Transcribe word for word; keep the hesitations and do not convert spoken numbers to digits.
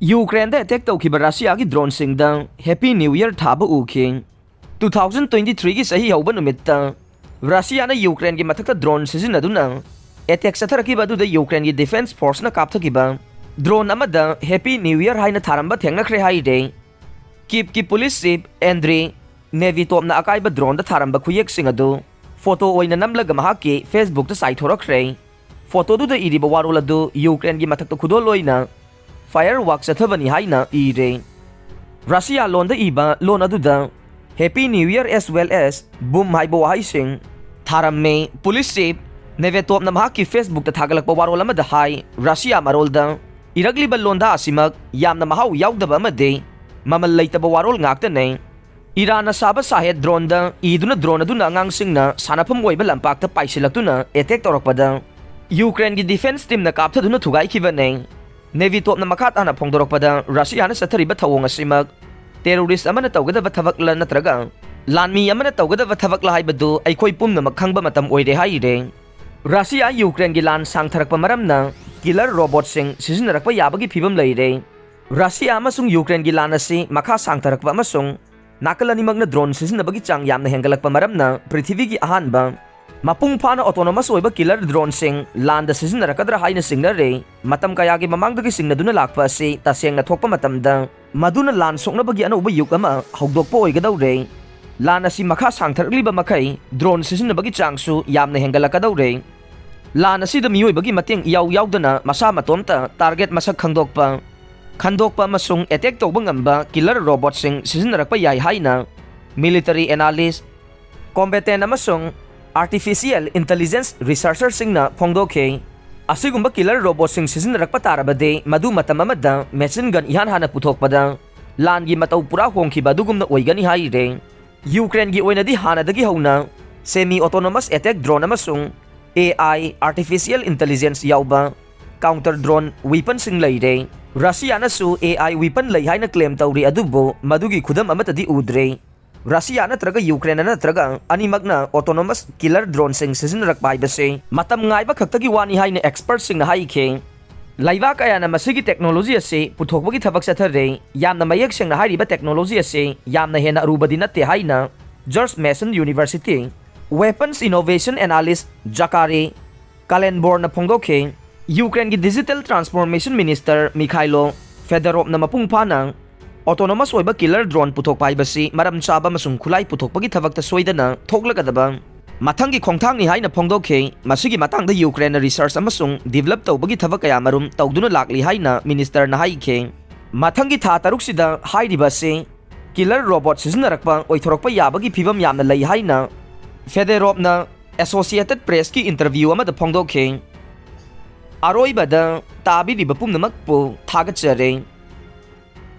ꯌꯨꯀ꯭ꯔꯦꯟꯗ attack ꯇꯧꯈꯤꯕ ꯔꯁꯤꯌꯥꯒꯤ ꯗ꯭ꯔꯣꯟꯁꯤꯡꯗ happy new year ꯊꯥꯕ ꯎꯈꯤ꯫ ꯇꯨ ꯊꯥꯎꯖꯟ ꯇ꯭ꯋꯦꯟꯇꯤ ꯊ꯭ꯔꯤꯒꯤ ꯆꯍꯤ ꯍꯧꯕ ꯅꯨꯃꯤꯠꯇ ꯔꯁꯤꯌꯥꯅ ꯌꯨꯀ꯭ꯔꯦꯟꯒꯤ ꯃꯊꯛꯇ ꯗ꯭ꯔꯣꯟ ꯁꯤꯖꯤꯟꯅꯗꯨꯅ ꯑꯦꯇꯦꯛ ꯆꯠꯊꯔꯛꯈꯤꯕ ꯑꯗꯨꯗ ꯌꯨꯀ꯭ꯔꯦꯟꯒꯤ ꯗꯤꯐꯦꯟꯁ ꯐꯣꯔꯁꯅ ꯀꯥꯞꯊꯈꯤꯕ ꯗ꯭ꯔꯣꯟ ꯑꯃꯗ ꯍꯦꯄꯤ ꯅ꯭ꯌꯨ ꯌꯔ ꯍꯥꯏꯅ ꯊꯥꯔꯝꯕ ꯊꯦꯡꯅꯈ꯭ꯔꯦ ꯍꯥꯏꯔꯦ꯫ ꯀꯤꯞꯀꯤ ꯄꯨꯂꯤꯁ ꯆꯤꯐ ꯑꯦꯟꯗ꯭ꯔꯤ ꯅꯦꯚꯤꯇꯣꯞꯅ ꯑꯀꯥꯏꯕ ꯗ꯭ꯔꯣꯟꯗ ꯊꯥꯔꯝꯕ ꯈꯨꯌꯦꯛꯁꯤꯡ ꯑꯗꯨ ꯐꯣꯇꯣ ꯑꯣꯏꯅ ꯅꯝꯂꯒ ꯃꯍꯥꯛꯀꯤ ꯐꯦꯁꯕꯨꯛꯇ ꯆꯥꯏꯊꯣꯔꯛꯈ꯭ꯔꯦ꯫ ꯐꯣꯇꯣꯗꯨꯗ ꯏꯔꯤꯕ ꯋꯥꯔꯣꯜ ꯑꯗꯨ ꯌꯨꯀ꯭ꯔꯦꯟꯒꯤ ꯃꯊꯛꯇ ꯈꯨꯗꯣꯜ ꯑꯣꯏꯅ ꯐꯥꯌꯔ ꯋꯥꯛ ꯆꯠꯊꯕꯅꯤ ꯍꯥꯏꯅ ꯏꯔꯦ꯫ ꯔꯁꯤꯌꯥ ꯂꯣꯟꯗ ꯏꯕ ꯂꯣꯟ ꯑꯗꯨꯗ Happy New Year as well as Boom ꯍꯥꯏꯕ ꯋꯥꯍꯩꯁꯤꯡ ꯊꯥꯔꯝꯃꯤ꯫ ꯄꯨꯂꯤꯁ ꯆꯤꯐ ꯅꯦꯚꯦꯇꯣꯞꯅ ꯃꯍꯥꯛꯀꯤ ꯐꯦꯁꯕꯨꯛꯇ ꯊꯥꯒꯠꯂꯛꯄ ꯋꯥꯔꯣꯜ ꯑꯃꯗ ꯍꯥꯏ, ꯔꯁꯤꯌꯥ ꯃꯔꯣꯜꯗ ꯏꯔꯛꯂꯤꯕ ꯂꯣꯟꯗꯥ ꯑꯁꯤꯃꯛ ꯌꯥꯝꯅ ꯃꯍꯥꯎ ꯌꯥꯎꯗꯕ ꯑꯃꯗꯤ ꯃꯃꯜ ꯂꯩꯇꯕ ꯋꯥꯔꯣꯜ ꯉꯥꯛꯇꯅꯤ꯫ ꯏꯔꯥꯟꯅ ꯁꯥꯕ ꯁꯥꯍꯦꯗ ꯗ꯭ꯔꯣꯟꯗ ꯏꯗꯨꯅ ꯗ꯭ꯔꯣꯟ ꯑꯗꯨꯅ ꯑꯉꯥꯡꯁꯤꯡꯅ ꯁꯥꯟꯅꯐꯝ ꯑꯣꯏꯕ ꯂꯝꯄꯥꯛꯇ ꯄꯥꯏꯁꯤꯜꯂꯛꯇꯨꯅ ꯑꯦꯇꯦꯛ ꯇꯧꯔꯛꯄꯗ ꯌꯨꯀ꯭ꯔꯦꯟꯒꯤ ꯗꯤꯐꯦꯟꯁ ꯇꯤꯝꯅ ꯀꯥꯞꯊꯗꯨꯅ ꯊꯨꯒꯥꯏꯈꯤꯕꯅꯤ꯫ ꯅꯦꯚꯤꯇꯣꯞꯅ ꯃꯈꯥ ꯇꯥꯅ ꯐꯣꯡꯗꯣꯔꯛꯄꯗ, ꯔꯁꯤꯌꯥꯅ ꯆꯠꯊꯔꯤꯕ ꯊꯧꯑꯣꯡ ꯑꯁꯤꯃꯛ ꯇꯦꯔꯣꯔꯤꯁ꯭ꯠ ꯑꯃꯅ ꯇꯧꯒꯗꯕ ꯊꯕꯛꯂ ꯅꯠꯇ꯭ꯔꯒ ꯂꯥꯟꯃꯤ ꯑꯃꯅ ꯇꯧꯒꯗꯕ ꯊꯕꯛꯂ ꯍꯥꯏꯕꯗꯨ ꯑꯩꯈꯣꯏ ꯄꯨꯝꯅꯃꯛ ꯈꯪꯕ ꯃꯇꯝ ꯑꯣꯏꯔꯦ ꯍꯥꯏꯔꯦ꯫ ꯔꯁꯤꯌꯥ ꯌꯨꯀ꯭ꯔꯦꯟꯒꯤ ꯂꯥꯟ ꯁꯥꯡꯊꯔꯛꯄ ꯃꯔꯝꯅ ꯀꯤꯂꯔ ꯔꯣꯕꯣꯠꯁꯤꯡ ꯁꯤꯖꯤꯟꯅꯔꯛꯄ ꯌꯥꯕꯒꯤ ꯐꯤꯕꯝ ꯂꯩꯔꯦ꯫ ꯔꯁꯤꯌꯥ ꯑꯃꯁꯨꯡ ꯌꯨꯀ꯭ꯔꯦꯟꯒꯤ ꯂꯥꯟ ꯑꯁꯤ ꯃꯈꯥ ꯁꯥꯡꯊꯔꯛꯄ ꯑꯃꯁꯨꯡ ꯅꯥꯀꯜ ꯑꯅꯤꯃꯛꯅ ꯗ꯭ꯔꯣꯟ ꯁꯤꯖꯤꯟꯅꯕꯒꯤ ꯆꯥꯡ ꯌꯥꯝꯅ ꯍꯦꯟꯒꯠꯂꯛꯄ ꯃꯔꯝꯅ ꯄ꯭ꯔꯤꯊꯤꯕꯤꯒꯤ ꯑꯍꯥꯟꯕ ꯃꯄꯨꯡ ꯐꯥꯅ ꯑꯣꯇꯣꯅꯣꯃꯁ ꯑꯣꯏꯕ ꯀꯤꯂꯔ ꯗ꯭ꯔꯣꯟꯁꯤꯡ ꯂꯥꯟꯗ ꯁꯤꯖꯤꯟꯅꯔꯛꯀꯗ꯭ꯔꯥ ꯍꯥꯏꯅ ꯆꯤꯡꯅꯔꯦ꯫ ꯃꯇꯝ ꯀꯌꯥꯒꯤ ꯃꯃꯥꯡꯗꯒꯤ ꯆꯤꯡꯅꯗꯨꯅ ꯂꯥꯛꯄ ꯑꯁꯤ ꯇꯁꯦꯡꯅ ꯊꯣꯛꯄ ꯃꯇꯝꯗ, ꯃꯗꯨꯅ ꯂꯥꯟ ꯁꯣꯛꯅꯕꯒꯤ ꯑꯅꯧꯕ ꯌꯨꯒ ꯑꯃ ꯍꯧꯗꯣꯛꯄ ꯑꯣꯏꯒꯗꯧꯔꯦ꯫ ꯂꯥꯟ ꯑꯁꯤ ꯃꯈꯥ ꯁꯥꯡꯊꯔꯛꯂꯤꯕ ꯃꯈꯩ ꯗ꯭ꯔꯣꯟ ꯁꯤꯖꯤꯟꯅꯕꯒꯤ ꯆꯥꯡꯁꯨ ꯌꯥꯝꯅ ꯍꯦꯟꯒꯠꯂꯛꯀꯗꯧꯔꯦ꯫ ꯂꯥꯟ ꯑꯁꯤꯗ ꯃꯤꯑꯣꯏꯕꯒꯤ ꯃꯇꯦꯡ ꯏꯌꯥꯎ ꯌꯥꯎꯗꯅ ꯃꯁꯥ ꯃꯇꯣꯝꯇ ꯇꯥꯔꯒꯦꯠ ꯃꯁꯛ ꯈꯪꯗꯣꯛꯄ, ꯈꯟꯗꯣꯛꯄ ꯑꯃꯁꯨꯡ ꯑꯦꯇꯦꯛ ꯇꯧꯕ ꯉꯝꯕ ꯀꯤꯂꯔ ꯔꯣꯕꯣꯠꯁꯤꯡ ꯁꯤꯖꯤꯟꯅꯔꯛꯄ ꯌꯥꯏ ꯍꯥꯏꯅ ꯃꯤꯂꯤꯇꯔꯤ ꯑꯦꯅꯥꯂꯤꯁ꯭ꯠ, ꯀꯣꯝꯕꯦꯇꯦꯟ ꯑꯃꯁꯨꯡ ꯑꯥꯔꯇꯤꯐꯤꯁꯤꯑꯦꯜ ꯏꯟꯇꯦꯂꯤꯖꯦꯟꯁ ꯔꯤꯁꯔꯆꯔꯁꯤꯡꯅ ꯐꯣꯡꯗꯣꯛꯈꯤ꯫ ꯑꯁꯤꯒꯨꯝꯕ ꯀꯤꯂꯔ ꯔꯣꯕꯣꯠꯁꯤꯡ ꯁꯤꯖꯤꯟꯅꯔꯛꯄ ꯇꯥꯔꯕꯗꯤ, ꯃꯗꯨ ꯃꯇꯝ ꯑꯃꯗ ꯃꯦꯁꯤꯟ ꯒꯟ ꯏꯍꯥꯟ ꯍꯥꯟꯅ ꯄꯨꯊꯣꯛꯄꯗ ꯂꯥꯟꯒꯤ ꯃꯇꯧ ꯄꯨꯔꯥ ꯍꯣꯡꯈꯤꯕ ꯑꯗꯨꯒꯨꯝꯅ ꯑꯣꯏꯒꯅꯤ ꯍꯥꯏꯔꯦ꯫ ꯌꯨꯀ꯭ꯔꯦꯟꯒꯤ ꯑꯣꯏꯅꯗꯤ ꯍꯥꯟꯅꯗꯒꯤ ꯍꯧꯅ ꯁꯦꯃꯤ ꯑꯣꯇꯣꯅꯣꯃꯁ ꯑꯦꯇꯦꯛ ꯗ꯭ꯔꯣꯟ ꯑꯃꯁꯨꯡ AI, ꯑꯥꯔꯇꯤꯐꯤꯁꯤꯑꯦꯜ ꯏꯟꯇꯦꯂꯤꯖꯦꯟꯁ ꯌꯥꯎꯕ ꯀꯥꯎꯟꯇꯔ ꯗ꯭ꯔꯣꯟ ꯋꯤꯄꯟꯁꯤꯡ ꯂꯩꯔꯦ꯫ ꯔꯁꯤꯌꯥꯅꯁꯨ AI ꯋꯤꯄꯟ ꯂꯩ ꯍꯥꯏꯅ ꯀ꯭ꯂꯦꯝ ꯇꯧꯔꯤ, ꯑꯗꯨꯕꯨ ꯃꯗꯨꯒꯤ ꯈꯨꯗꯝ ꯑꯃꯠꯇꯗꯤ ꯎꯗ꯭ꯔꯤ꯫ ꯔꯁꯤꯌꯥ ꯅꯠꯇ꯭ꯔꯒ ꯌꯨꯀ꯭ꯔꯦꯟ ꯅꯠꯇ꯭ꯔꯒ ꯑꯅꯤꯃꯛꯅ ꯑꯣꯇꯣꯅꯣꯃꯁ ꯀꯤꯂꯔ ꯗ꯭ꯔꯣꯟꯁꯤꯡ ꯁꯤꯖꯤꯟꯅꯔꯛꯄ ꯍꯥꯏꯕꯁꯤ ꯃꯇꯝ ꯉꯥꯏꯕ ꯈꯛꯇꯒꯤ ꯋꯥꯅꯤ ꯍꯥꯏꯅ ꯑꯦꯛꯁꯄꯔꯠꯁꯤꯡꯅ ꯍꯥꯏꯈꯤ꯫ ꯂꯩꯕꯥꯛ ꯀꯌꯥꯅ ꯃꯁꯤꯒꯤ technology ꯑꯁꯤ ꯄꯨꯊꯣꯛꯄꯒꯤ ꯊꯕꯛ ꯆꯠꯊꯔꯦ꯫ ꯌꯥꯝꯅ ꯃꯌꯦꯛ ꯁꯦꯡꯅ ꯍꯥꯏꯔꯤꯕ technology ꯑꯁꯤ ꯌꯥꯝꯅ ꯍꯦꯟꯅ ꯑꯔꯨꯕꯗꯤ ꯅꯠꯇꯦ ꯍꯥꯏꯅ George Mason University Weapons Innovation Analyst Zakari Kallenbornꯅ ꯐꯣꯡꯗꯣꯛꯈꯤ꯫ ꯌꯨꯀ꯭ꯔꯦꯟꯒꯤ Digital Transformation Minister Mikhailo Fedorovꯅ ꯃꯄꯨꯡ ꯐꯥꯅ autonomous ꯑꯣꯏꯕ killer drone ꯄꯨꯊꯣꯛꯄ ꯍꯥꯏꯕꯁꯤ ꯃꯔꯝ ꯆꯥꯕ ꯑꯃꯁꯨꯡ ꯈꯨꯠꯂꯥꯏ ꯄꯨꯊꯣꯛꯄꯒꯤ ꯊꯕꯛꯇ ꯁꯣꯏꯗꯅ ꯊꯣꯛꯂꯒꯗꯕ ꯃꯊꯪꯒꯤ ꯈꯣꯡꯊꯥꯡꯅꯤ ꯍꯥꯏꯅ ꯐꯣꯡꯗꯣꯛꯈꯤ꯫ ꯃꯁꯤꯒꯤ ꯃꯇꯥꯡꯗ ꯌꯨꯀ꯭ꯔꯦꯟꯅ research ꯑꯃꯁꯨꯡ develop ꯇꯧꯕꯒꯤ ꯊꯕꯛ ꯀꯌꯥ ꯃꯔꯨꯝ ꯇꯧꯗꯨꯅ ꯂꯥꯛꯂꯤ ꯍꯥꯏꯅ ministerꯅ ꯍꯥꯏꯈꯤ꯫ ꯃꯊꯪꯒꯤ ꯊꯥ ꯇꯔꯨꯛꯁꯤꯗ ꯍꯥꯏꯔꯤꯕ ꯑꯁꯤ killer robot ꯁꯤꯖꯤꯟꯅꯔꯛꯄ ꯑꯣꯏꯊꯣꯔꯛꯄ ꯌꯥꯕꯒꯤ ꯐꯤꯕꯝ ꯌꯥꯝꯅ ꯂꯩ ꯍꯥꯏꯅ Fedorovꯅ Associated Pressꯀꯤ interview ꯑꯃꯗ ꯐꯣꯡꯗꯣꯛꯈꯤ꯫ ꯑꯔꯣꯏꯕꯗ ꯇꯥꯕꯤꯔꯤꯕ ꯄꯨꯝꯅꯃꯛꯄꯨ ꯊꯥꯒꯠꯆꯔꯤ꯫